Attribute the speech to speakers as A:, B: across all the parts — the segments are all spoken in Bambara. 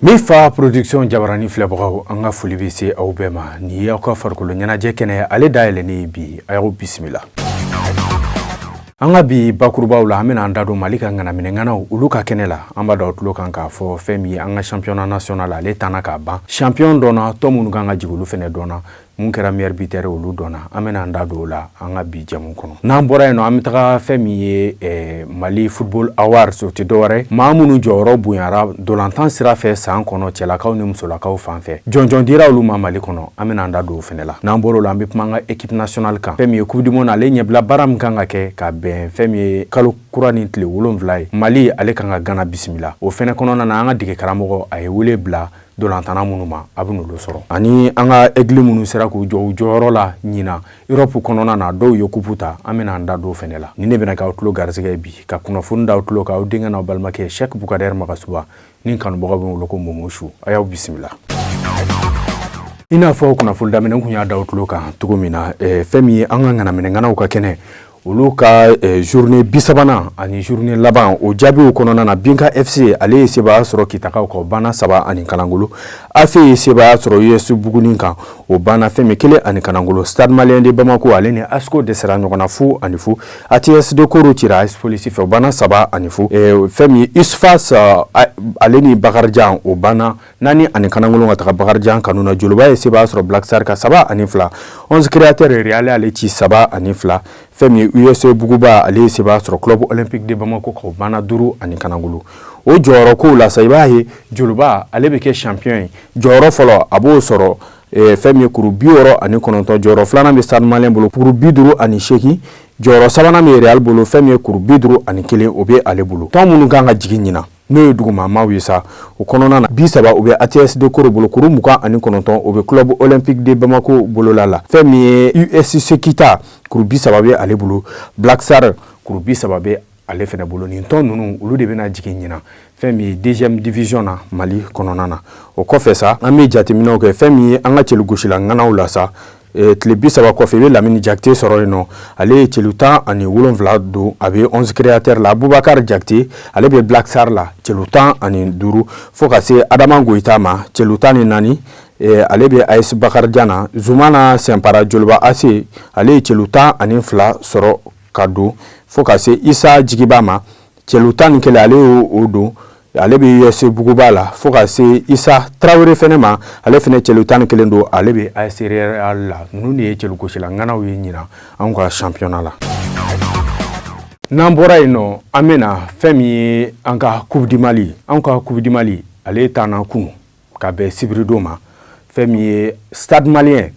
A: Mifa Production jabarani filɛbagaw, an ka foli bɛ se aw bɛɛ ma. Nin ye aw ka farikolo ɲɛnajɛ kɛnɛ, ale dayɛlɛnnen ye bi. A y'aw bisimila. An ka bi bakurubaw la, an bɛna an da don Mali ka ŋanaminɛŋanaw, olu ka kɛnɛ la. An b'a da tulo kan k'a fɔ fɛn min ye an ka championnat national, ale tanna k'a ban. Champion dɔnna, tɔn minnu kan ka jigin, olu fɛnɛ dɔnna. Mun kɛra meilleur buteur, olu dɔnna. An bɛna an da don o la an ka bi jɛmu kɔnɔ. N'an bɔra yen nɔ, an bɛ taga fɛn min ye Mali Football Awards. O tɛ dɔwɛrɛ, maa minnu jɔyɔrɔ bonyara dolantan sira fɛ san kɔnɔ, cɛlakaw ni musolakaw fan fɛ, jɔnjɔn dira olu ma Mali kɔnɔ. An bɛna an da don o fɛnɛ la. N'an bɔra o la, an bɛ kuma an ka équipe nationale kan, fɛn min ye Coupe du monde, ale ɲɛbila baara min kan ka kɛ ka bɛn fɛn min ye kalo kura ni tile 7 ye, Mali ale kan ka Gana bisimila. O fɛnɛ kɔnɔna na, an ka dege karamɔgɔ, a ye wele bila dolantanna minnu ma, a bɛ n'olu sɔrɔ, ani an ka aigle minnu sera k'u jɔ u jɔyɔrɔ la ɲinan Europe kɔnɔna na, dɔw ye coupe ta. An bɛna an da don fɛnɛ la. Ni ne bɛna k'aw tulo garisɛgɛ bi ka kunnafoni d'aw tulo kan, aw denkɛ n'aw balimakɛ Cheikh Bukadɛri Magasuba ni kanubagaw bɛ wele ko Momo Su. A y'aw bisimila. I n'a fɔ kunnafoni daminɛ kun y'a d'aw tulo kan cogo min na, fɛn min ye an ka ŋanaminɛŋanaw ka kɛnɛ, olu ka journée 30nan ani journée laban, o jaabiw kɔnɔna na, Binka FC, ale ye sebaaya sɔrɔ Kitakaw kan, o banna 3 ani kanangolo. AFE ye sebaaya sɔrɔ US Buguni kan, o banna fɛn min 1 ani kanangolo. Stade Malien de Bamako, ale ni ASCO dɛsɛra ɲɔgɔn na 0 ani 0. ATS de Koro cira AS Police fɛ, o banna 3 ani 0. Fɛn min ye USFAS, ale ni Bakarijan, o banna 4 ani kanangolo ka taga Bakarijan kanu na. Joliba ye sebaaya sɔrɔ Black Star ka 3 ani 2. 11 Créateur, Real ale ci 3 ani 2. Fɛn min ye USA Buguba, ale ye sebaaya sɔrɔ Club Olympique de Bamako kan, o banna 5 ani kanangolo. O jɔyɔrɔ kow la sa, i b'a ye Joliba, ale bɛ kɛ champion ye. Jɔyɔrɔ fɔlɔ, a b'o sɔrɔ fɛn min ye kuru 69. Jɔyɔrɔ filanan bɛ Stade Malien bolo, kuru 58. Jɔyɔrɔ sabanan bɛ Real bolo, fɛn min ye kuru 51, o bɛ ale bolo. Tɔn minnu kan ka jigin ɲinan, n'o ye dugumamaw ye sa, o kɔnɔna na, 30, o bɛ ATS de Koro bolo, kuru 29, o bɛ Club Olympique de Bamako bolola la. Fɛn min ye USC Kita, kuru 30 bɛ ale bolo. Black Star, kuru 30 bɛ ale fɛnɛ bolo. Nin tɔn ninnu, olu de bɛna jigin ɲinan fɛn min ye deuxième division na Mali kɔnɔna na. O kɔfɛ sa, an bɛ jateminɛw kɛ fɛn min ye an ka cɛlugosila ŋanaw la sa. Tile 30 kɔfɛ, i bɛ Lamini Jakite sɔrɔ yen nɔ, ale ye celu 17 don, a bɛ 11 Créateur la. Abubakar Jakite, ale bɛ Black Star la, celu 15, fo ka se Adama Goyita ma, celu 14, ale bɛ AS Bakarijan na. Zumana Sɛnpara, Joliba AC, ale ye celu 12 sɔrɔ ka don, fo ka se Isa Jigiba ma, celu 11, ale y'o don, ale bɛ US Buguba la, fo ka se Isa Tarawele fɛnɛ ma, ale fɛnɛ celu 11 don, ale bɛ AS Real la. Ninnu de ye celugosila ŋanaw ye ɲinan anw ka championnat la. N'an bɔra yen nɔ, an bɛna fɛn min ye an ka Coupe du Mali. An ka Coupe du Mali, ale tanna kunu ka bɛn sibiridon ma. Fɛn min ye Stade Malien,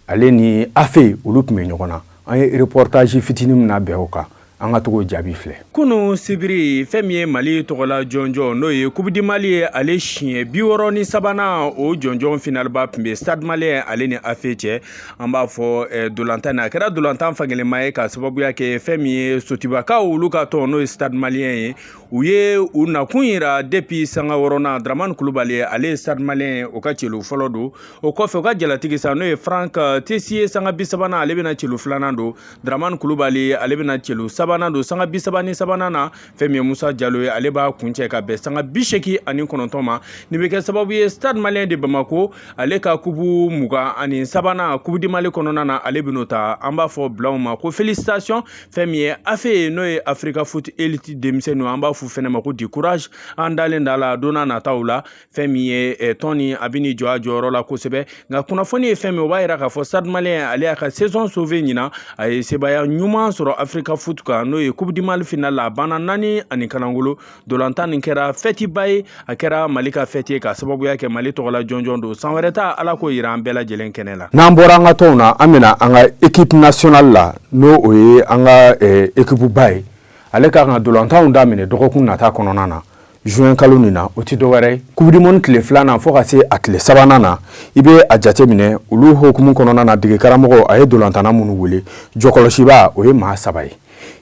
A: ale ni AFE, olu tun bɛ ɲɔgɔn na. An ye reportage fitinin min na bɛn o kan, an ka togo jaabi filɛ.
B: Kunu sibiri, fɛn min ye Mali tɔgɔla jɔnjɔn, n'o ye Coupe du Mali ye, ale siɲɛ 63nan, o jɔnjɔn finaliba tun bɛ Stade Malien, ale ni AFE cɛ. An b'a fɔ dolantan na, a kɛra dolantan fankelenma ye, ka sababuya kɛ fɛn min ye Sotibakaw, olu ka tɔn, n'o ye Stade Malien ye, u ye u nakun yira depuis sanga wɔɔrɔnan. Dramani Kulubali, ale ye Stade Malien, o ka celu fɔlɔ don. O kɔfɛ, u ka jalatigi sa, n'o ye Frank Tesi ye, sanga 30nan, ale bɛna celu filanan don. Dramani Kulubali, ale bɛna celu sabanan don sanga 33nan na. Fɛn min ye Musa Jalo ye, ale b'a kuncɛ ka bɛn sanga 89 ma. Nin bɛ kɛ sababu ye, Stade Malien de Bamako, ale ka coupe 23nan Coupe du Mali kɔnɔna na, ale bɛn'o ta. An b'a fɔ bilanw ma ko félicitation. Fɛn min ye AFE, n'o ye Africa Foot Elite denmisɛnninw, an b'a f'u fɛnɛ ma ko du courage. An dalen da la, don n'a nataw la, fɛn min ye tɔn nin, a bɛ n'i jɔ a jɔyɔrɔ la kosɛbɛ. Nka kunnafoni ye fɛn min, o b'a yira k'a fɔ Stade Malien, ale y'a ka saison sauvé ɲinan. A ye sebaaya ɲuman sɔrɔ Africa Foot kan, n'o ye Coupe du Mali finale la, a banna 4 ani kanangolo. Dolantan nin kɛra fɛtiba ye, a kɛra Mali ka fɛti ye, ka sababuya kɛ Mali tɔgɔla jɔnjɔn don. San wɛrɛ ta, Ala k'o yira an bɛɛ lajɛlen kɛnɛ la.
A: N'an bɔra an ka tɔnw na, an bɛna an ka équipe nationale la, n'o o ye an ka équipe ba ye. Ale ka kan ka dolantanw daminɛ dɔgɔkun nata kɔnɔna na, juin kalo nin na. O tɛ dɔwɛrɛ ye, Coupe du monde tile filanan fo ka se a tile sabanan na, i bɛ a jate minɛ olu hokumu kɔnɔna na, dege karamɔgɔ, a ye dolantanna minnu wele, jɔkɔlɔsiba, o ye maa saba ye.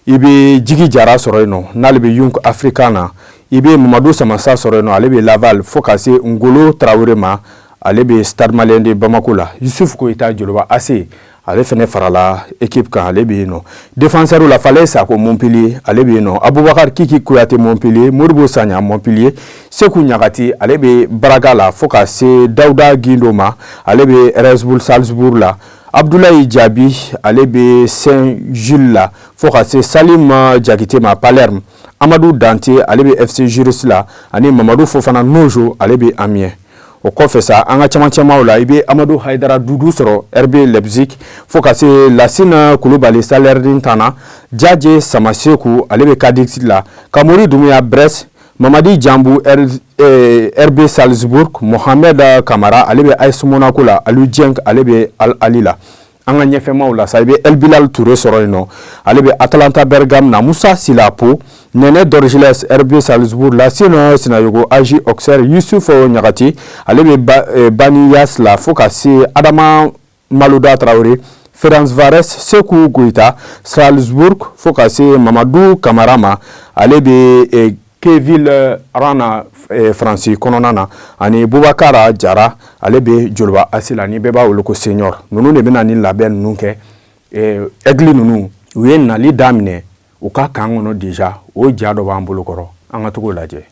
A: I bɛ Jigi Jara sɔrɔ yen nɔ, n'ale bɛ Young Africa na. I bɛ Mamadu Samasa sɔrɔ yen nɔ, ale bɛ Laval, fo ka se Ngolo Tarawele ma. Ale bɛ Stade Malien de Bamako la. Yusuf Koyita, Joliba AC, ale fɛnɛ farala équipe kan, ale bɛ yen nɔ. Défenseur la, Falaye Sako, Montpellier, ale bɛ yen nɔ. Abubakar Kiki Kuyate, Montpellier. Modibo Sagna, Montpellier. Seku Ɲagati, ale bɛ Braga la, fo ka se Dawuda Gindo ma, ale bɛ Red Bull Salzbourg la. Abdoulaye Diaby, ale bɛ Saint-Gilles la, fo ka se Salim Jakite ma, Palerme. Amadou Dante, ale bɛ FC Juriste la, ani Mamadu Fofana Nojo, ale bɛ Amiens. O kɔfɛ sa, an ka camancɛmaw la, i bɛ Amadu Hayidara Dudu sɔrɔ RB Leipzig, fo ka se Lasina Kulubali, Salernitana. Jaje Samaseku, ale bɛ Cadix la. Kamori Dumuya, Brest. Mamadi Jambu, RB Salzbourg. Mohamed Kamara, ale bɛ AS Monaco la. Aliou Dieng, ale bɛ Al Ahly la. An ka ɲɛfɛmaw la sa, i bɛ El Bilal Touré sɔrɔ yen nɔ, ale bɛ Atalanta Bergame na. Musa Silapo, Nɛnɛ Dorgeles, RB Salzbourg. Lasina Sinayogo, AJ Auxerre. Yusuf Ɲagati, ale bɛ Bani Yas la, fo ka se Adama Malouda Traoré, Ferencvaros. Seku Goyita, Salzbourg, fo ka se Mamadu Kamara ma, ale bɛ Keville Rana, Faransi kɔnɔna na, ani Bubakara Jara, ale bɛ Joliba AC la, ni bɛɛ b'a wele ko Senior. Ninnu de bɛna ni labɛn ninnu kɛ. Aigle ninnu, u ye nali daminɛ u ka camp kɔnɔ déjà. O ja dɔ b'an bolo kɔrɔ, an ka togo lajɛ.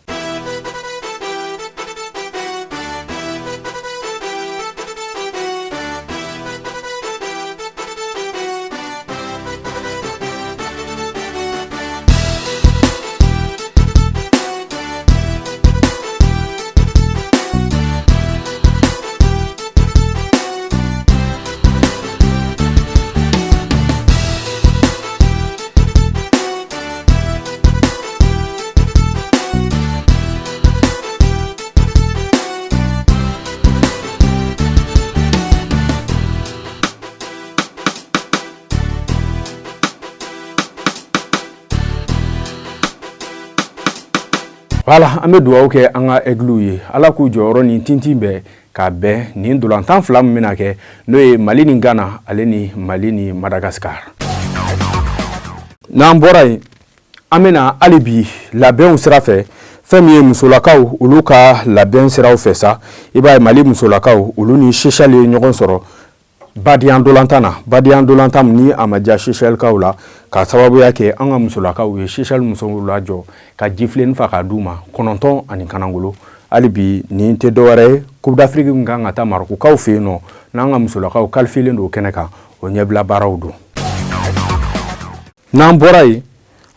A: Voilà, an bɛ dugawu kɛ an ka aiglew ye, Ala k'u jɔyɔrɔ ni tintin bɛɛ k'a bɛn nin ntolantan fila min bɛna kɛ, n'o ye Mali ni Ghana, ale ni Mali ni Madagascar. N'an bɔra yen, an bɛna hali bi labɛnw sira fɛ, fɛn min ye musolakaw, olu ka labɛn siraw fɛ sa, i b'a ye Mali musolakaw, olu ni Seychelles ye ɲɔgɔn sɔrɔ badenya ntolantan na. Badenya ntolantan ni a ma diya Seychelleskaw la, ka sababuya kɛ an ka musolakaw ye Seychelles musow lajɔ ka jifilen fa k'a d'u ma 9 ani kanangolo. Hali bi nin tɛ dɔwɛrɛ ye, Coupe d'Afrique min kan ka taa Marokukaw fɛ yen nɔ, n'an ka musolakaw qualifiélen don kɛnɛ kan, o ɲɛbila baaraw don. N'an bɔra yen,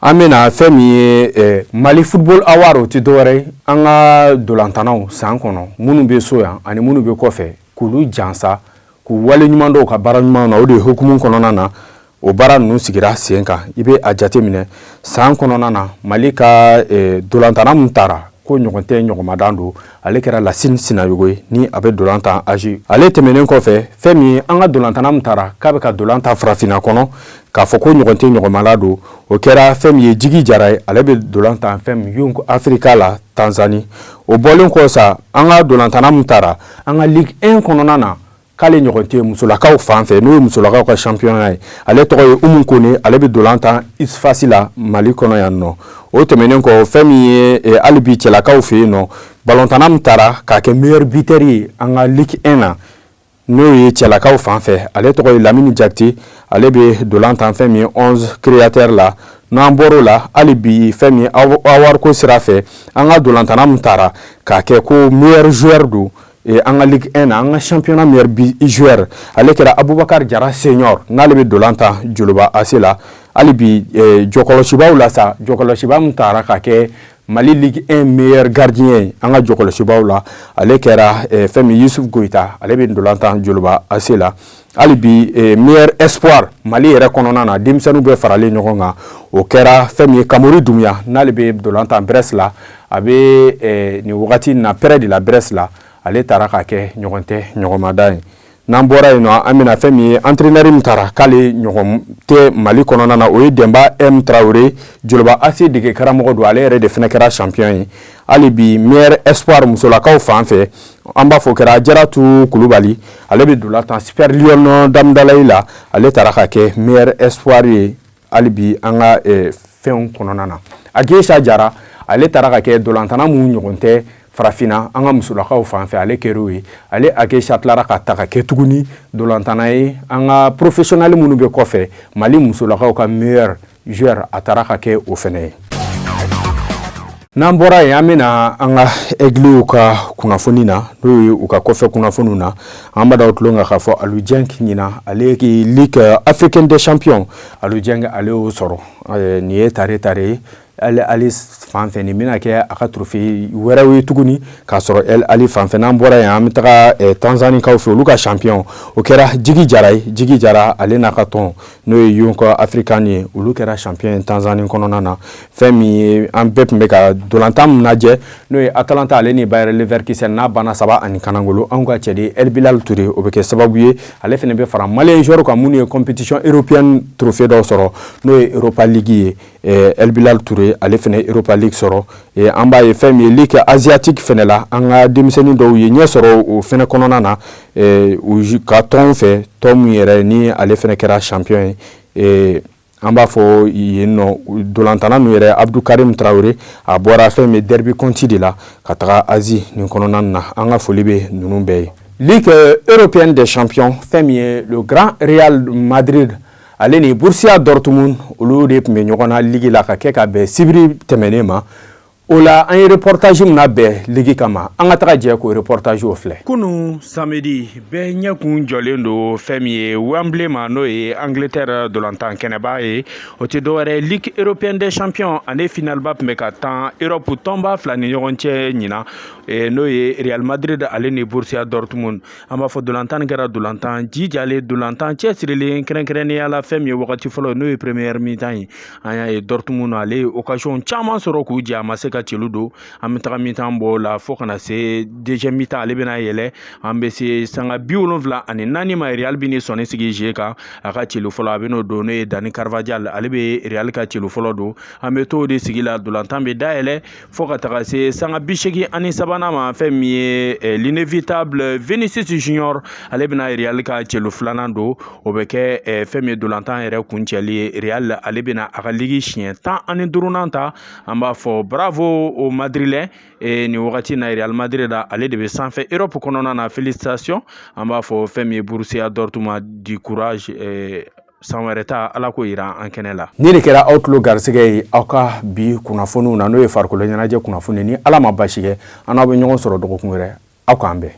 A: an bɛna fɛn min ye Mali Football Award, o tɛ dɔwɛrɛ ye, an ka ntolantannaw san kɔnɔ, minnu bɛ so yan ani minnu bɛ kɔfɛ, k'olu jansa, k'u wale ɲuman dɔw ka baara ɲuman na. O de ye hukumu kɔnɔna na o baara ninnu sigira sen kan. I bɛ a jate minɛ, san kɔnɔna na, Mali ka ntolantanna min taara ko ɲɔgɔn tɛ ɲɔgɔnmadan don, ale kɛra Lasine Sinayogo ye, ni a bɛ ntolan tan AJ. Ale tɛmɛnen kɔfɛ, fɛn min ye an ka ntolantanna min taara k'a bɛ ka ntolan tan farafinna kɔnɔ, k'a fɔ ko ɲɔgɔn tɛ ɲɔgɔnmala don, o kɛra fɛn min ye Jigi Jara ye, ale bɛ ntolan tan fɛn min Young Africa la, Tanzanie. O bɔlen kɔ sa, an ka ntolantanna min taara an ka Ligue 1 kɔnɔna na k'ale ɲɔgɔn tɛ musolakaw fan fɛ, n'o ye musolakaw ka championnat ye, ale tɔgɔ ye Umu Kone, ale bɛ ntolan tan USFAS la Mali kɔnɔ yan nɔ. O tɛmɛnen kɔ, fɛn min ye hali bi cɛlakaw fɛ yen nɔ, balontanna min taara k'a kɛ meilleur buteur ye an ka Ligue 1 na, n'o ye cɛlakaw fan fɛ, ale tɔgɔ ye Lamini Jakite, ale bɛ ntolan tan fɛn min ye 11 créateur la. N'an bɔr'o la, hali bi fɛn min ye awariko sira fɛ, an ka ntolantanna min taara k'a kɛ ko meilleur joueur don an ka Ligue 1 na, an ka championnat meilleur joueur, ale kɛra Abubakar Jara Senior, n'ale bɛ ntolan tan Joliba AC la. Hali bi jɔkɔlɔsibaw la sa, jɔkɔlɔsiba min taara ka kɛ Mali Ligue 1 meilleur gardien ye an ka jɔkɔlɔsibaw la, ale kɛra fɛn min Yusuf Goyita, ale bɛ ntolan tan Joliba AC la. Hali bi meilleur espoir Mali yɛrɛ kɔnɔna na, denmisɛnninw bɛɛ faralen ɲɔgɔn kan, o kɛra fɛn min ye Kamori Dumuya, n'ale bɛ ntolan tan Brest la. A bɛ nin wagati in na près de la Brest la, ale taara k'a kɛ ɲɔgɔn tɛ ɲɔgɔnmada ye. N'an bɔra yen nɔ, an bɛna fɛn min ye entraîneur min taara k'ale ɲɔgɔn tɛ Mali kɔnɔna na, o ye Denba M Traoré, Joliba AC dege karamɔgɔ don, ale yɛrɛ de fana kɛra champion ye. Hali bi meilleur espoir musolakaw fan fɛ, an b'a fɔ kɛra Jaratu Kulubali, ale bɛ ntolan tan Super Lion Damdalayi la, ale taara ka kɛ meilleur espoir ye. Hali bi an ka fɛnw kɔnɔna na, Agesa Jara, ale taara ka kɛ ntolantanna mun ɲɔgɔn tɛ Farafinna, an ka musolakaw fan fɛ, ale kɛr'o ye. Ale Akecha tilara ka ta ka kɛ tuguni dolantanna ye an ka professionnel minnu bɛ kɔfɛ, Mali musolakaw ka meilleur joueur, a taara ka kɛ o fɛnɛ ye. N'an bɔra yen, an bɛna an ka Aigles ka kunnafoni na, n'o ye u ka kɔfɛ kunnafoniw na. An b'a da tulon kan k'a fɔ Aliou Dieng ɲina, ale Ligue africaine des champions, Aliou Dieng, ale y'o sɔrɔ. Nin ye tare tare ye Al Ahly fan fɛ. Nin bɛna kɛ a ka trophée wɛrɛw ye tuguni k'a sɔrɔ Al Ahly fan fɛ. N'an bɔra yen, an bɛ taga Tanzanikaw fɛ. Olu ka champion, o kɛra Jigi Jara ye. Jigi Jara, ale n'a ka tɔn, n'o ye Young African ye, olu kɛra champion ye Tanzanie kɔnɔna na. Fɛn min ye, an bɛɛ tun bɛ ka dolantan min lajɛ, n'o ye Atalanta ale ni Bayer Leverkusen, n'a banna 3-1, anw ka cɛden El Bilal Touré, o bɛ kɛ sababu ye ale fana bɛ fara Malien joueur kan minnu ye compétition européenne trophée dɔw sɔrɔ, n'o ye Europa League ye. El Bilal Touré, ale fana Europa League sɔrɔ. An b'a ye fɛn min ye, Ligue asiatique fana la, an ka denmisɛnnin dɔw ye ɲɛ sɔrɔ o fana kɔnɔna na, u ka tɔn fɛ, tɔn min yɛrɛ ni ale fana kɛra champion ye. An b'a fɔ yen nɔ, dolantanna ninnu yɛrɛ, Abdou Karim Traoré, a bɔra fɛn min, Derby County de la ka taga Asie nin kɔnɔna na. An ka foli bɛ ninnu bɛɛ ye. Ligue européenne des champions, fɛn min ye, le grand Real Madrid, ale ni Borussia Dortmund, olu de tun bɛ ɲɔgɔn na ligue la ka kɛ ka bɛn sibiri tɛmɛnen ma. O la, an ye reportage min labɛn ligue kama, an ka taga jɛ k'o reportage o filɛ.
B: Kunu samedi, bɛɛ ɲɛkun jɔlen don fɛn min ye Wembley ma, n'o ye Angleterre dolantan kɛnɛba ye. O tɛ dɔwɛrɛ, Ligue européenne des champions ale finalba tun bɛ ka tan Europe tɔnba fila ni ɲɔgɔn cɛ ɲinan, n'o ye Real Madrid ale ni Borussia Dortmund. An b'a fɔ dolantan kɛra dolantan jijalen, dolantan cɛsirilen, kɛrɛnkɛrɛnnenya la fɛn min ye wagati fɔlɔ, n'o ye première mi-temps ye. An y'a ye Dortmund, ale ye occasion caman sɔrɔ k'u jɛ, a ma se ka celu don. An bɛ taga mi-temps bɔ la fo kana se deuxième mi-temps, ale bɛna yɛlɛ, an bɛ se sanga 74 ma, Real bɛ ni sɔnni sigi jeu kan, a ka celu fɔlɔ, a bɛ n'o don, n'o ye Dani Carvajal, ale bɛ Real ka celu fɔlɔ don. An bɛ t'o de sigi la, dolantan bɛ dayɛlɛ fo ka taga se sanga 83nan ma. Fɛn min ye, l'inévitable Vinicius Junior, ale bɛna Real ka celu filanan don. O bɛ kɛ fɛn min ye, dolantan yɛrɛ kuncɛli ye. Real, ale bɛna a ka ligue siɲɛ 15nan ta. An b'a fɔ bravo au Madrilène. Nin wagati na, Real Madrid, ale de bɛ sanfɛ Europe kɔnɔna na, félicitation. An b'a fɔ fɛn min ye, Borussia Dortmund, du courage, san wɛrɛ ta, Ala ko yira an kɛnɛ la.
A: Ni de kɛra aw tulo garisɛgɛ ye aw ka bi kunnafoniw na, n'o ye farikolo ɲɛnajɛ kunnafoni. Ni Ala ma basi kɛ, an n'aw bɛ ɲɔgɔn sɔrɔ dɔgɔkun wɛrɛ. Aw k'an bɛn.